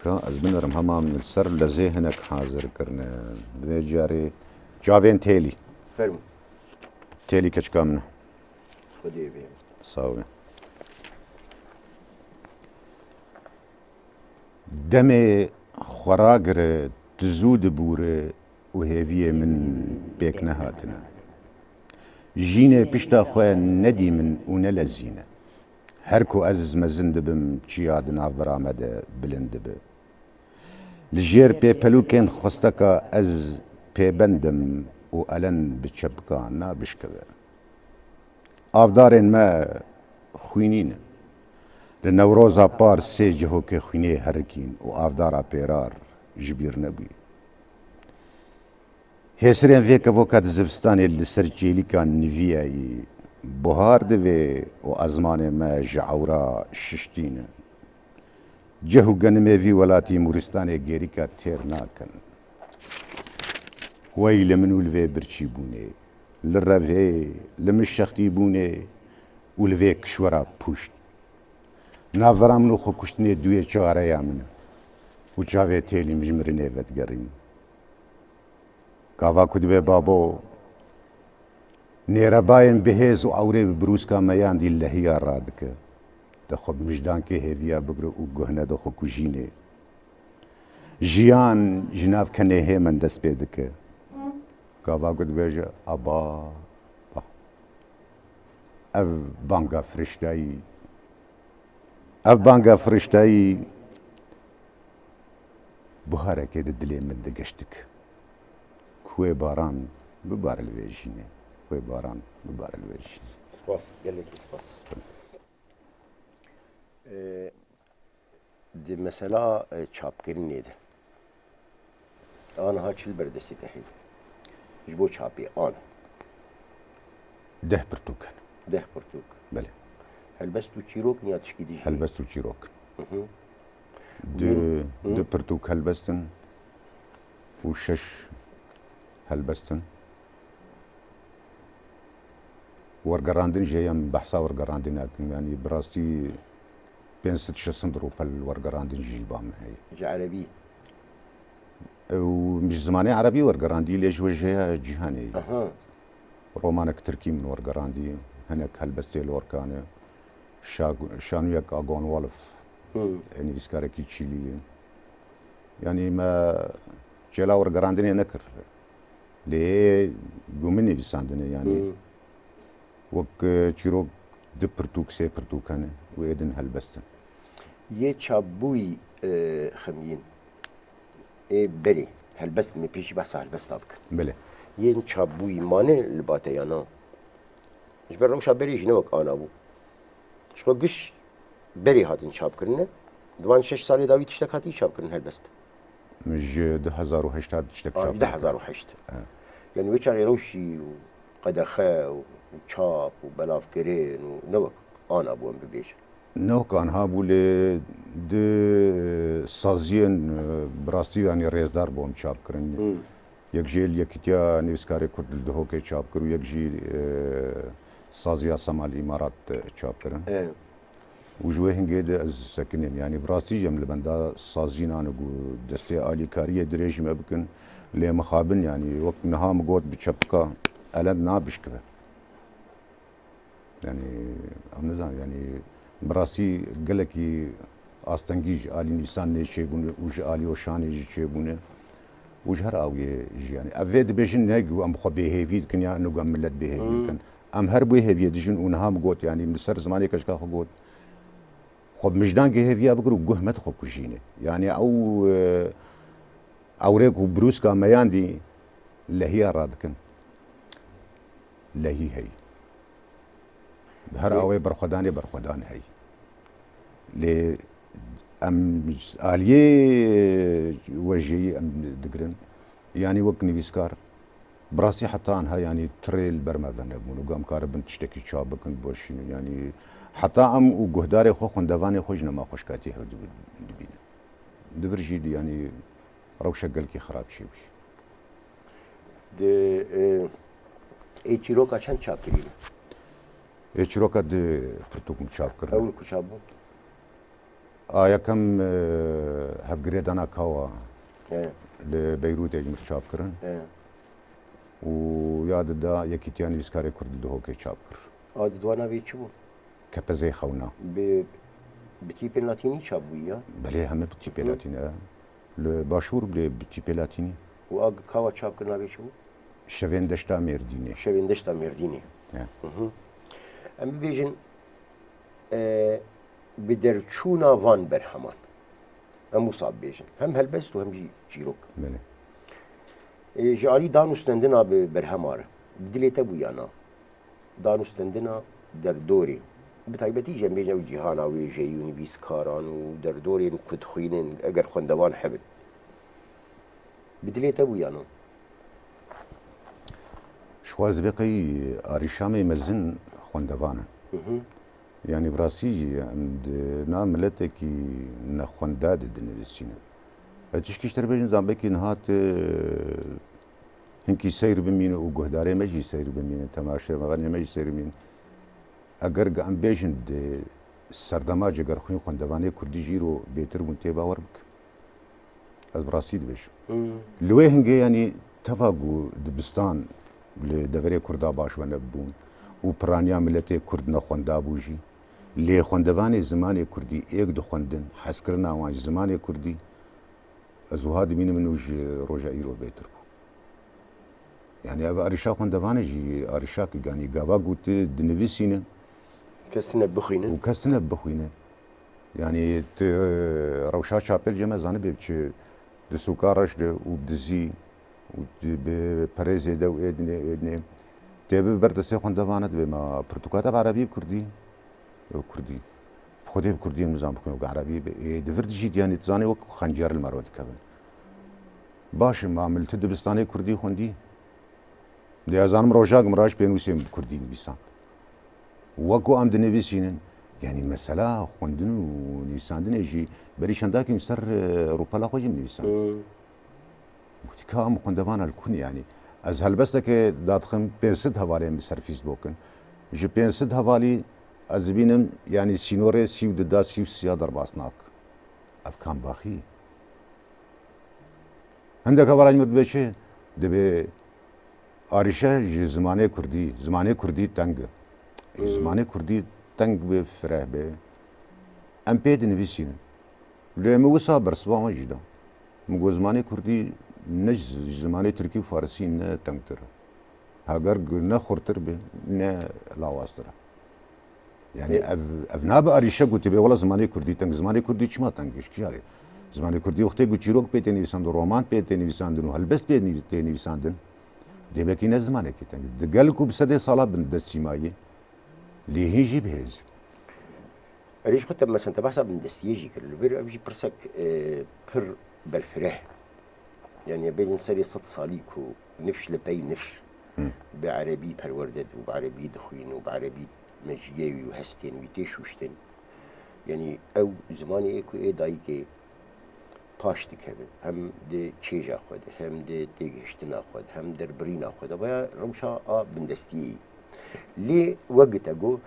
ka ez binêrim hema min li ser lezê hinek hazir kirine. Vê carî çavên têlî. Fermo. Têlî keçika min e. Xwedê bê. Sağ ol. Demê xwe ragire, tu zû dibûre û hêviyê min pêk nehatine. Jînê pişta xwe nedî min û nelezîne. Her ku ez mezin dibim, çiya di navbera me de bilind dibe. Li jêr pêpelûkên xwesteka ez pêbend im û elen bi çepika nabişkeve. Avdarên me xwînî ne. Li Newroza par sê cihokê xwînê herikîn û avdara pêrar ji bîr nebûye. Hêsirên vê kevoka di zivistanê li ser çêlîkan niviyayî buhar divê û ezmanê me ji ewra şiştî ne. Cih û genimê vî welatî mûristanê gêrîka têr nakin. Wey li min û li vê birçîbûnê, li revê, li min şextîbûnê û li vê kişwera pûşt. Navbera min û xwekuştinê duyê çareya min e û çavê têlî min ji mirinê vedigerîn. Gava ku dibe babo, nêrebayên bihêz û ewrê bi birûska meyan dî lehiya radike. De xwe bi mijdankê hêviya bigire û guh nede xwekujînê. Jiyan ji nav kenê hê min dest pê dike. Gava ku dibêje, "Aba, ba." Ev banga firiştayî, ev banga firiştayî buharekê di dilê min de geştik. Ku wê baran bibare li vê jînê. Wê baran bibare li vê jînê. Spas, gelekî spas. Spas. Ee, Di mesela, e, çapkirinê de, aniha çi li ber destê te heye? Ji bo çapê an. Deh pirtûk in. Deh pirtûk. Belê. Helbest û çîrok in ya tişkî dî jî? Helbest û çîrok. Hı hı. Du, Hı. du pirtûk helbest in û şeş helbest in. Wergerandin jî heye, em behsa wergerandinê dikin. Yanî bi rastî pênc sed şeş sed rûpel wergerandin jî li ba min heye. Ji erebî? Ew min ji zimanê erebî wergerandî, lê ji we jî heye cîhanê. Aha. Romanek tirkî min wergerandî, hinek helbestê Lorkan e, şa-, şanûyek Agon Wolf, Hmm. e, nivîskarekî çîlî ye. Yanî me çêla wergerandinê nekir. Lê gu min nivîsandine, yanî Hmm. wek, e, çîrok du pirtûk, sê pirtûk hene û ê din helbest in. Yê çapbûyî, e, xemiyîn. Ê berê, helbest, me pêşî behsa helbesta bikin. Belê. Yên çapbûyî mane li ba te ya na? Ji ber rewşa berê jî ne wek ana bû. Ji xwe giş berê hatin çapkirine. Di van şeş salê dawî tiştek hatî çapkirin helbest? Min ji du hezar û heşt hat tiştek Aa, çap du hezar û heşt. He. Yani wê çaxê rewşî û qedexe û çap û belavkirin û ne wek ana bû em bibêjin. Ne wek anha bû lê di saziyên, e, bi rastî yanî rêzdar bû em çap kirin. Hmm. Yek jê li Yekîtiya Nivîskarê Kurd li Duhokê çap kir û yek jî, e, Saziya Sema li Îmarat, e, çap kirin. Evet. Û ji wê hingê de ez sekinêm. Yanî bi rastî jî em li benda sazî nane ku destê alîkariyê dirêjî me bikin. Lê mixabin yanî wek niha min got bi çepika elend nabişkive. Yanî em nizanin, yanî bi rastî gelekî astengî ji alî nivîsandinê çêbûne û ji alî weşanê jî çêbûne û ji her awiyê jî, yanî ev vê dibêjin ne ku em xwe bêhêvî dikin ya ne ku em millet bêhêvî Hmm. dikin. Em her bi wê hêviyê dijin û niha min got, yanî min li ser zimanê keçika xwe got, xwe bi mijdankê hêviya bikir û guh me di xwe kujîne. Yanî ew, e, ewrêk û brûska meyandî lehiya radikin. Lehî hey. Bi her Lê- awê berxwedanê berxwedan hey. Lê em aliyê wejeyî em digirin. Yanî wek nivîskar, bi rastî heta anha yanî tirê li ber me venebûn û em karibin tiştekî çap bikin, biweşînin. Yanî heta em û guhdarê xwe, xwendevanê xwe ji nema xweşkatî hev dibi-, dibînin. Di vir jî di, yanî rewşek gelkî xirab çêbû. Di, e, ê çîroka çend çap kirî? Ê çîroka di pirtûk min çap kirin. Ew li ku çap bûn? A yekem, e, hevgirêdana Kawa E. li Beyrûtê ji min çap kirin. E. Û ya di da Yekîtiya Nivîskarê Kurd li Duhokê çap kir. A di dwana vê çi bû? Kepezê xewna. Bi, bi tîpên latînî çap bûyî ya? Belê, heme bi tîpê Hı. latînî, e. Li Başûr bile bi tîpê latînî. Û a Kawa çapkirina vê çi bû? Şevên Deşta Mêrdînê. Şevên Deşta Mêrdînê. He. Hı hı. Em bibêjin, e, bi derçûna van berheman. Em wisa bibêjin. Hem helbest û hem jî çîrok. Belê. E, ji alî dan û stendina bi berhema re. Bi dilê te bû ya na? Dan û stendina derdorê, bi taybetî jî em bêjin ew cîhana wêjeyî û nivîskaran û derdorên ku dixwînin, eger xwendevan hebin, bi dilê te bû ya na? Ji xwe ez vê qey arîşamê mezin xwendevan in. Hı hı. Yanî bi rastî jî em di nav miletekî nexwenda de dinivîsînin. Ez tişkî ji te re bêjim, zan belkî niha tu hinkî seyr bimîne û guhdarê me jî seyr bimîne, temaşevanê me jî seyr bimîne. Eger em bêjin di serdema cegerxwîn xwendevanê kurdî jî îro bêtir bûn, tê bawer bike. Ez bi rastî dibêjim. Hmm. Li wê hingê, yanî teva ku dibistan li deverê Kurda baş venebûn û piraniya miletê Kurd nexwenda bû jî, lê xwendevanê zimanê Kurdî êk dixwendin, hezkirina wan ji zimanê Kurdî Ez wiha dimînim û ji roja îro bêtir bû. Yani ev arîşa xwendevanê jî arîşak, yani gava ku tu dinivîsîne Kes tine bixwîne. û kes tine bixwîne. Yani tu rewşa çapel cem ez zanibê bi çi, di sûka reş de û bi dizî û tu bi perê zêde û êdinê, êdinê. Tê bi ber destê xwendevana dibê ma pirtûka te bi erebî, bi kurdî. Ew kurdî. Xwedê bi kurdî nizan bixwîne, bi erebî be. Ê, di vir dijî diyanî, tu zanî wek xencer li me re dikevin. Baş e, ma min li tu dibistanê kurdî xwendî? Dê ez zanim rojak min raj pênûsê min bi kurdî nivîsan. Wek ku em dinivîsînin, yanî mesela xwendin û nivîsandinê jî berî çendakî min ser, e, rûpela xwe jî min nivîsand. Hmm. Gotiye ka em xwendevana li ku ne, yanî ez helbesteke dadixim, pênc sed hevalên bi ser Fîsbokin. Ji pênc sed hevalî ez dibînim, yanî sînorê sî û du da, sî û sê ya derbas nak. Ev kam baxî? Hindek hevala min dibê çi? Dibê arîşe ji zimanê kurdî, zimanê kurdî teng e. Ji Hmm. zimanê kurdî teng be, fireh be. Em pê dinivîsînin. Lê min wisa bersiva wan jî da. Min got, zimanê kurdî ne ji, ji zimanê tirkî û farisî ne tengtir e. Heger ne xurtir be, ne lawaztir e. Yani Ê- ev, ev nabe arîşe ku tu bê, wela zimanê kurdî teng. Zimanê kurdî çima teng e? Ji kî alî? Zimanê kurdî wextê ku çîrok pê tê nivîsandin, roman pê tê nivîsandin û helbest pê nivî-, tê nivîsandin, dêmekî ne zimanekî teng e. Digel ku bi sedê sala bin dest çîmayî, lê hîn jî bihêz e. Erê, ji xwe te, mesela, te behsa bindestiyê jî kir. Li vir ev jî pirsek, e, pir berfireh. Yani, bêjin serê sed salî ku nifş li pey nifş Hı. bi erebî perwerde dibû, bi erebî dixwîn û bi erebî mejiyê wî û hestên wî tê şûştin. Yani, ew zimanê ku ê dayikê paş dikeve. Hem di çêja xwe de, hem di têgihiştina xwe de, hem derbirîna xwe de. Vaya rewşa a bindestiyê yî. Lê wek te got,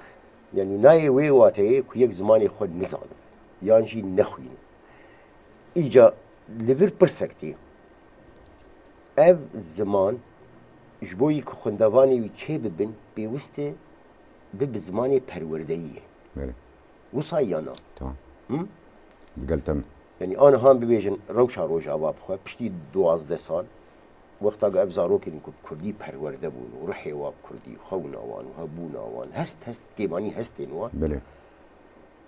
yanî nayê wê wateyê ku yek zimanê xwe nizane, yan jî nexwîne. Îca li vir pirsek tê. Ev ziman ji bo yî ku xwendevanê wî çêbibin, pêwist e bibe zimanê perwerdeyî ye. Belê. Wisa ya na? Tamam. Hı? Digel te me. Yanî aniha em bibêjin rewşa Rojava bi xwe piştî duwazdeh sal, wexta ku ev zarokên ku bi kurdî perwerde bûn û rihê wan bi kurdî, xewna wan û hebûna wan, hest, hest, kêmanî hestên wan. Belê.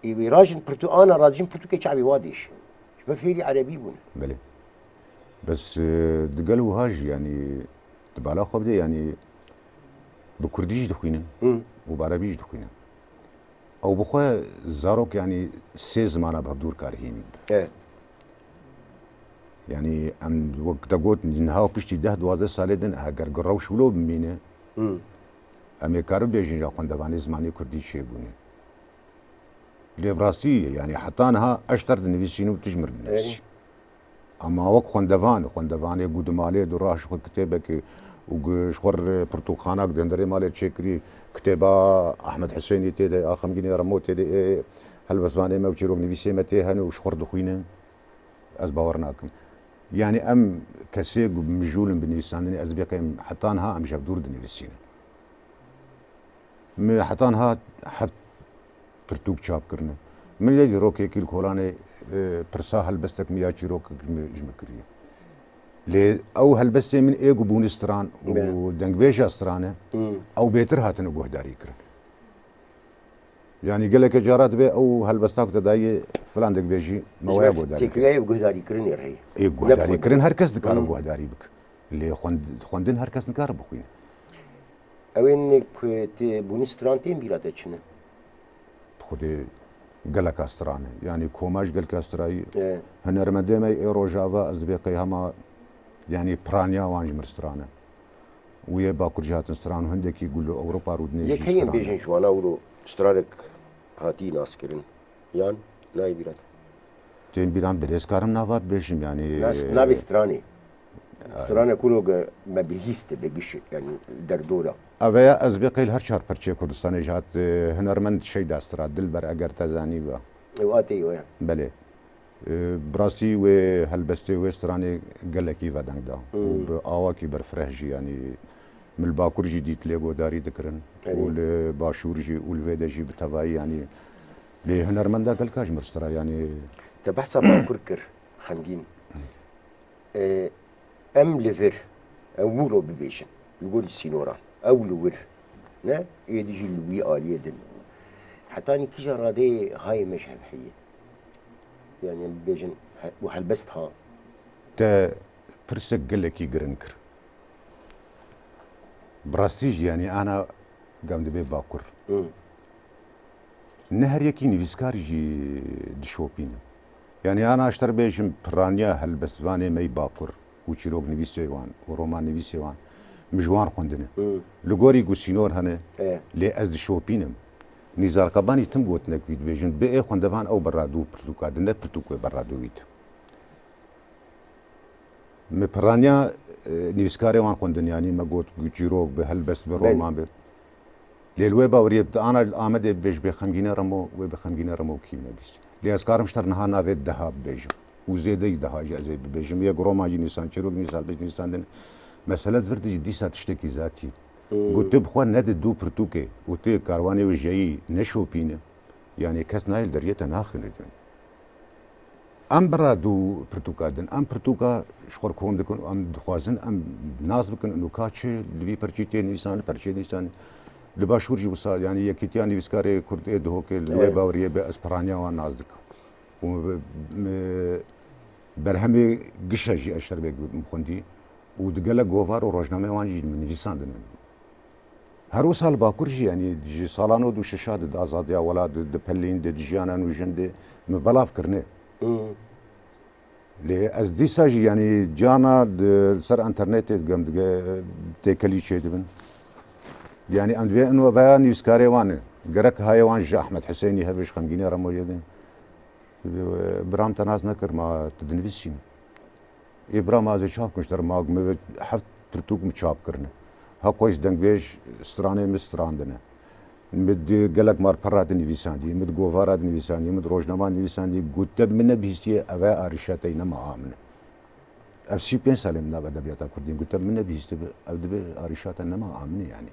Ê wê rajin pirtû-, ana radijin pirtûkê çavê wa dêşin. Ji ber fêrî erebî bûn. Belê. Bes, e, digel wiha jî, yanî, di bala xwe bide, yanî, bi kurdî jî dixwînin Hı. û bi erebî jî dixwînin. Ew bi xwe zarok, yanî, sê zimana bi hevdû kar hîn bibe. Evet. Yanî, em wek te got, niha piştî deh duwazdeh salê din, heger gi rewş wilo bimîne, Hı. em ê karin bêjin ya xwendevanê zimanê kurdî çêbûne. Lê bi rastî, yanî heta niha eşter dinivîsîn û tu ji min dinivîsî. Erê. Ama wek xwendevan, xwendevanê ku di malê du rah ji xwe kitêbekê û ku ji xwe re pirtûkxanak di hundirê malê çêkirî, kitêba Ahmed Husênî tê de, a Xemgînê Remo tê de, ê helbestvanê me û çîroknivîsê me tê hene û ji xwe re dixwîne, ez bawer nakim. Yanî em kesê ku mijûl in bi nivîsandinê, ez bêqem heta niha em ji hev dûr dinivîsînin. Min heta niha heft pirtûk çap kirine. Min lê dîrokekî li kolanê, e, pirsa helbestek min ya çîrokek min ji min kiriye. Lê ew helbestê min ê ku bûne stran û Belê. dengbêja stran e, Hmm. ew bêtir hatine guhdarî kirin. Yanî geleke cara dibe ew helbesta ku te daye filan dengbêjî me Ji waya ber guhdarî kirin. têkiliyayê guhdarî kirinê re heye. Ê Ne guhdarî xwendin. kirin her kes dikare Hmm. guhdarî bike. Lê xwend-, xwendin her kes nikare bixwîne. Ewên ku tê bûne stran tên bîra te çi ne? Xwedê geleka stran e. Yanî koma ji gelka strayî. E. Hunermendê me ê Rojava ez dibê qey hema, yanî piraniya wan ji min stran e. Û yê Bakur jî hatin stran û hindekî ku li Ewropa rûdinê Yek jî heyên stran e. bêjin ji wana wilo stranek hatî naskirin. Yan nayê bîra te? Tên bîra min, dilê ez karim nava bibêjim, yanî, Nas-, navê stranê. Stranê ku lo ge me bihîst e, be giş, yanî derdora. Ev ya ez bê qey li her çar perçeyê Kurdistanê jî hat, e, hunermend Şeyda Stra, Dilber eger te zanî be. Ew a tê yo ya. Belê. E, bi rastî wê helbestê wê stranê gelekî vedeng da. Hmm. Û bi awakî berfireh jî, yanî, min li Bakur jî dît lê guhdarî dikirin. Erê. Û li Başûr jî û li vê de jî bi tevayî, yanî, lê hunermenda gelka ji min re stra, yanî. Te behsa Bakur kir, Xemgîn. Hı. E, em li vir, em wilo bibêjin, li gor sînoran, ew li wir, ne? Êdî jî li wî aliyê din. Hetanî kîjan radeyê hayê me ji hev heye? Yani em bibêjin, he-, û helbest ha. Te pirsek gelekî giring kir. Bi rastî jî, yani ana gam dibe Bakur. Hı. Ne her yekî nivîskar jî dişopîne. Yani ana ji te re bêjim piraniya helbestvanê me yî Bakur û çîroknivîsê wan û romannivîsê wan, min ji wan xwendine. Hı. Li gorî ku sînor hene, E. lê ez dişopînim. Nîzar Qebanî tim gotinek wî dibêjin, bi ê xwendevan ew berra dû pirtûka din, ne pirtûk wê berra dû wî di. Me piraniya, e, nivîskarê wan xwendin, yanî me got ku çîrok bi, helbest bi, Belê. roman bi. Lê li wê baweriyê bi ana li Amedê bibêj bê Xemgîne Remo, wê bi Xemgîne Remo kî nebîst. Lê ez karim ji te re niha navê deha bibêjim. Û zêdeyî deha jî ez ê bibêjim. Yek roman jî nivîsan, çîrok nivîsan, helbest nivîsandin. Mesele di vir de jî dîsa tiştekî zatî. Hmm. Got tu bi xwe nede dû pirtûkê û tu karwanê wê jeyî neşopîne. Yani kes nayê li deriyê te naxine. Em bira dû pirtûka din. Em pirtûka ji xwe re kom dikin û em dixwazin em nas bikin û ka çi li vî perçî tê nivîsan, li perçê nivîsan. Li Başûr jî wisa, yani Yekîtiya Nivîskarê Kurd ê Duhokê li wê Evet. baweriyê be, ez piraniya wan nas dikim. Û, e, berhemê gişe jî ez ji te re bê min xwendî. Û di gelek govar û rojnameyê wan jî min nivîsandine. Her wisa li Bakur jî, yanî ji sala nod û şeş de, di azadiya welat, di, di pelên de, di jiyana nûjen de min belav kirine. Hmm. Lê ez dîsa jî, yanî cana di ser enternetê digem dige têkelî çêdibin. Yanî em dibê ino veya nivîskarê wan e. Gerek hayê wan ji Ahmet Hüseyinî hebe, ji Xemgînê Remoyê be. Biram te nas nekir, ma tu dinivîsî. Ê bira, ma ez ê çap kim ji te re, ma min heft pirtûk min çap kirine. Heqoyîs dengbêj stranê min strandine. Min di gelek malpera dinivîsandî, min di govara dinivîsandî, min di rojnama nivîsandî, got te min nebihîstiye, ev e arîşa te yî, nema a min e. Ev sî û pênc salê min nav edebiyata kurdî, got te min nebihîstibe, ev dibe arîşa te, nema a min e yanî.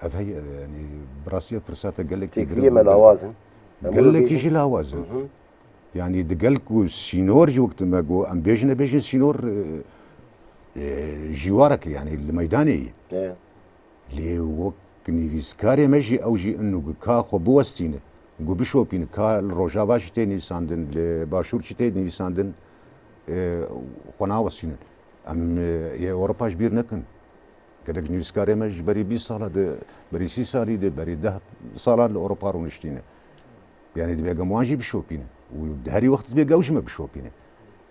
Ev heye, yani, bi rastî ev pirsa te gelekî Têkiliyê girîng me bû. lawaz in. Em wilo Gelekî bêjin. jî lawaz in. Hı hı. Yani, di gel ku sînor jî wekî me got, em bêjin, nebêjin sînor, e, e, jîwarek e, yani, li meydanê ye. Evet. Lê wek nivîskarê me jî, ew jî ino ku ka xwe biwestîne, ku bişopîne, ka li Rojava çi tê nivîsandin, li Başûr çi tê nivîsandin, e, xwe nawestînin. Em, e, yê Ewropa ji bîr nekin. Gelek nivîskarê me ji berî bîst sala de, berî sî salî de, berî deh sala li Ewropa rûniştîne. Yani dibê gem wan jî bişopîne. Û di herî wext dibê gew ji me bişopîne.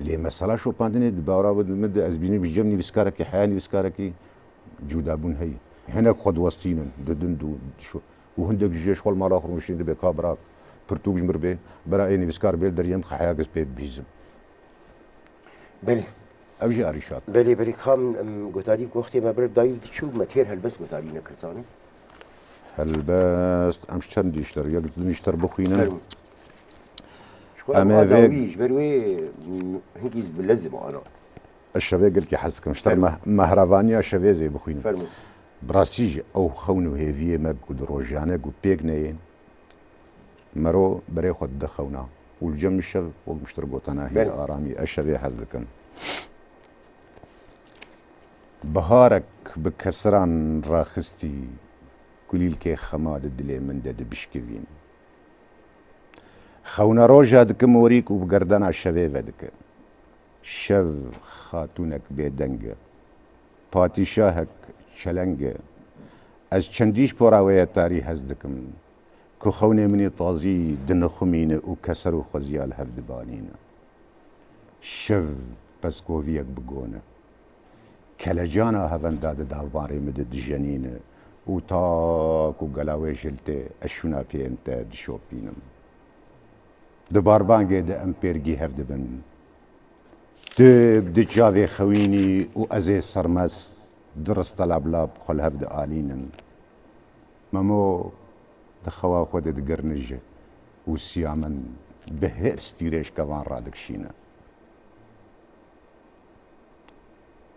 Lê mesela şopandinê di bawra min de ez bînim ji cem nivîskarekî, heya nivîskarekî cudabûn heye. Hinek xwe diwestînin, didin dû dişo. Û hindek jî ji xwe li mala xwe rûniştîn dibê ka bira pirtûk ji min re bê, bira ê nivîskar bê li deriyê min, heya kes pê bibîzim. Belê. Ev jî arîşat. Belê, belê, kam, em, gotarî wextê me bir dayî diçû, me têr helbest gotarî nekir, zanî? Helbest, em ji çend nîşter, yek du nîşter bixwînin. Fermo. Ji xwe Em em ê vê adawî, ji ber wê, em, hinkî bi lez mana. Ez şevê gelkî hez dikim. Ji te Fermo. meh-, mehravaniya şevê zê bixwînim. Fermo. Bi rastî jî ew xewn û hêviyê me ku di rojane ku pêk neyên, Mero berê xwe dide xewna û li cem min şev wek min ji te re gotana hîn Belê. aramî, ez şevê hez dikim. Biharek bi kesiran raxistî, kulîlkê xema di dilê min de dibişkivîn. Xewna roja dike morîk û bi gerdena şevê vedike. Şev xatûnek bêdeng e. Padîşahek çeleng e. Ez çendî ji pora wê ye tarî hez dikim. Ku xewnê min ê tazî dinixumîne û keser û xweziya li hev dibanîne. Şev peskoviyek bi gon e. Kelecana hevenda di davanrê min de dijenîne û ta ku gela wê jil tê, ez şûna pêyên te dişopînim. Di barbangê de em pêrgî hev dibin. Tu di çavê xewînî û ez ê sermest, di rista lablab xwe li hev dialînin. Memo di xewa xwe de digirnije û siya min bi hêrs tîrêj kevan radikişîne.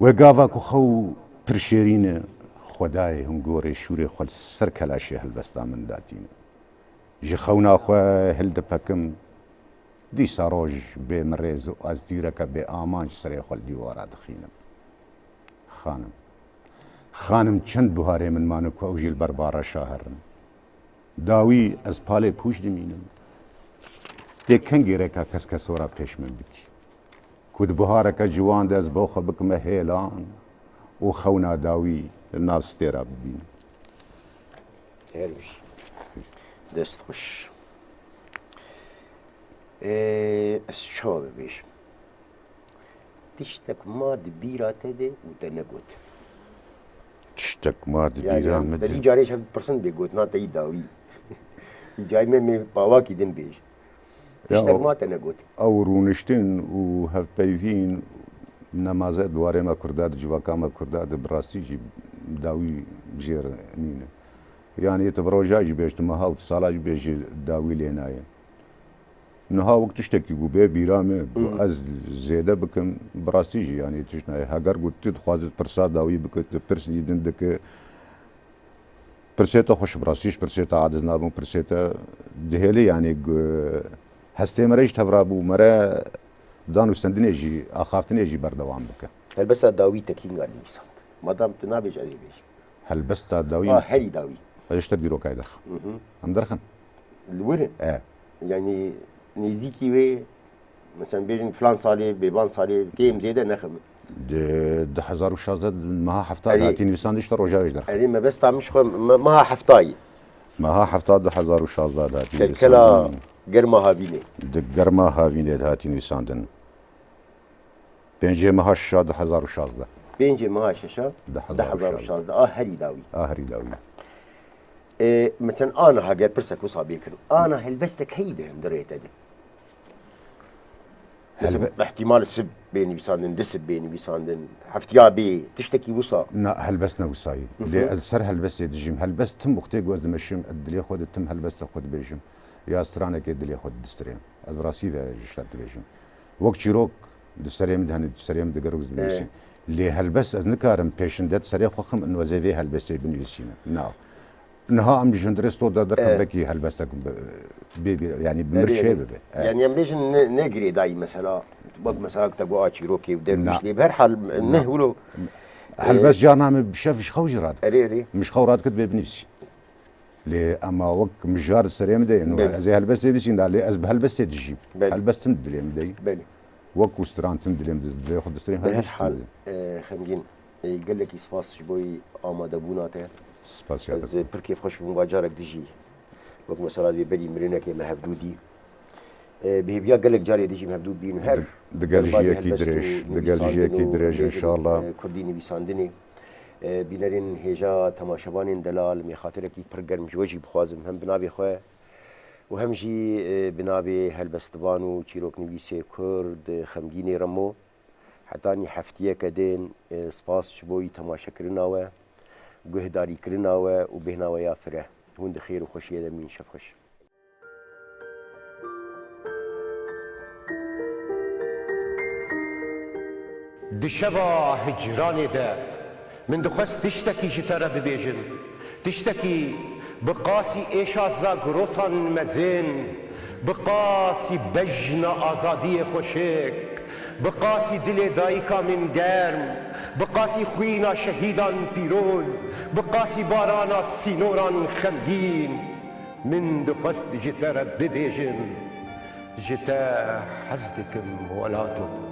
Wê gava ku xew pir şêrîn e, Xwedayê hingorê şûrê xwe li ser kelaşê helbesta min datîne. Ji xewna xwe hildipekim, Dîsa roj bê mirêz û ez tîreke bê amanc serê xwe li dîwara dixînim. Xanim. Xanim, çend buharê min mane ku ew jî li ber bareşa herin. Dawî ez palê pûç dimînim. Tê kengê rêka keskesora pêş min bikî. Ku di buhareke ciwan de ez bo xwe bikime hêlan û xewna dawî li nav stêra bibînim. Her bijî. Dest xweş. Ê, ez çawa bibêjim? Tiştek ma di bîra te de û te negot. Tiştek ma di bîra min de. Te dî carê ji hev pirsin bê gotina te yî dawî. Carê me mê bawakî din bêj. Tiştek ma te negot. Ew rûniştin û hevpeyvîn nemaze di warê me Kurda, di civaka me Kurda de bi rastî jî dawî jê re nîne. Yanî tu bi roja jî bêj, tu meha û tu sala jî bêjî dawî lê nayê. Niha wek tiştekî ku bê bîra me, ku ez zêde bikim, bi rastî jî yanî tişt nayê. Heger ku tu dixwazî pirsa dawî bike, tu pirs dî din dike, pirsê te xweş bi rastî jî pirsê te adiz nabin, pirsê te dihêlî yanî gu-, hestê me re jî tevra bû, me re dan û stendinê jî, axaftinê jî berdewam bike. Helbesta dawî te kînga nivîsand? Madam tu nabêj ez ê bêjim. Helbesta dawî. A herî dawî. Ez ji te dîrokayê derxim. Em derxin. Li wir in. E. Yanî nêzîkî wê, mesela bêjin filan salê, bêvan salê, kêm zêde nexim. Di du hezar û şazdeh meha hefta de hatî nivîsandin, ji te rojavê jî derxim. Erê mebesta min ji xwe meha heftayê. Meha hefta du hezar û şazdeh de hatî nivîsandin. Kelkela germa havînê. Di germa havînê de hatî nivîsandin. Pêncê meha şeşa du hezar û şazdeh. Pêncê meha şeşa du hezar û şazdeh. A herî dawî. A herî dawî. Ê, mesela a niha ger pirsek wisa bê kirin. A niha helbestek heyî de hundirê te de. Helbe- Ihtimal sib bê nivîsandin, di sib bê nivîsandin, heftiya bê, tiştekî wisa. Na, helbest ne wisayî. Lê ez ser helbestê dijîm. Helbest tim wextê ku ez dimeşim, ez dilê xwe de tim helbesta xwe dibêjim. Ya stranekê dilê xwe didistirêm. Ez bi rastî ve ji te dibêjim. Wek çîrok di serê min de hene, di serê min digere û ez dinivîsim. Lê helbest ez nikarim pêşinde di serê xwe xim û ez ê vê helbestê binivîsînim. Na. Niha em ji hundirê stûr de derxin, belkî helbestek bi, bê, bê, yanî bi mir çê bibe. E. Yanî em bêjin ne, ne girêdayî mesela. Wek mesela te got a çîrokê û derwîş lê bi her hal ne wilo. Helbest carna min bi şev ji xew jî radiket. Erê, erê. Min ji xew radiket bê binivîsî. Lê ema wek mijar di serê min de ye, nû ez ê helbestê bîsînim, lê ez bi helbestê dijîm. Belê. Helbest tim di dilê min de ye. Belê. Wek ku stran tim dilê min de, dilê xwe distrêm, helbest tim dilê. Bi her hal, e, Xemgîn, e, gelekî spas ji bo amadebûna te. Spasiya te. Ez, e, pir kêfxweş bûm va carek dijî. Wek mesela vê berî mirinekê me hevdû dî. E, bi hêviya gelek carê dijî em hevdû bîn her. Di gel jiyekî dirêj, di gel jiyekî dirêj, înşallah. E, Kurdî nivîsandinê. E, bînerên hêja temaşevanên delal, em ê xatirekî pir germ ji we jî bixwazim, hem bi navê xwe û hem jî, e, bi navê helbestvan û çîroknivîsê Kurd, e, Xemgînê Remo. Hetanî heftiyeke din, e, spas ji bo temaşekirina we, guhdarîkirina we û bêhna we ya fireh. Hûn di xêr û xweşiyê de bîn, şev xweş. Di şeva hicranê de min dixwest tiştekî ji te re bibêjim. Tiştekî bi qasî êşa zagirosan mezin, bi qasî bejna azadiyê xweşik, bi qasî dilê dayika min germ, bi qasî xwîna şehîdan pîroz, bi qasî barana sînoran xemgîn. Min dixwest ji te re bibêjim, ji te hez dikim welato.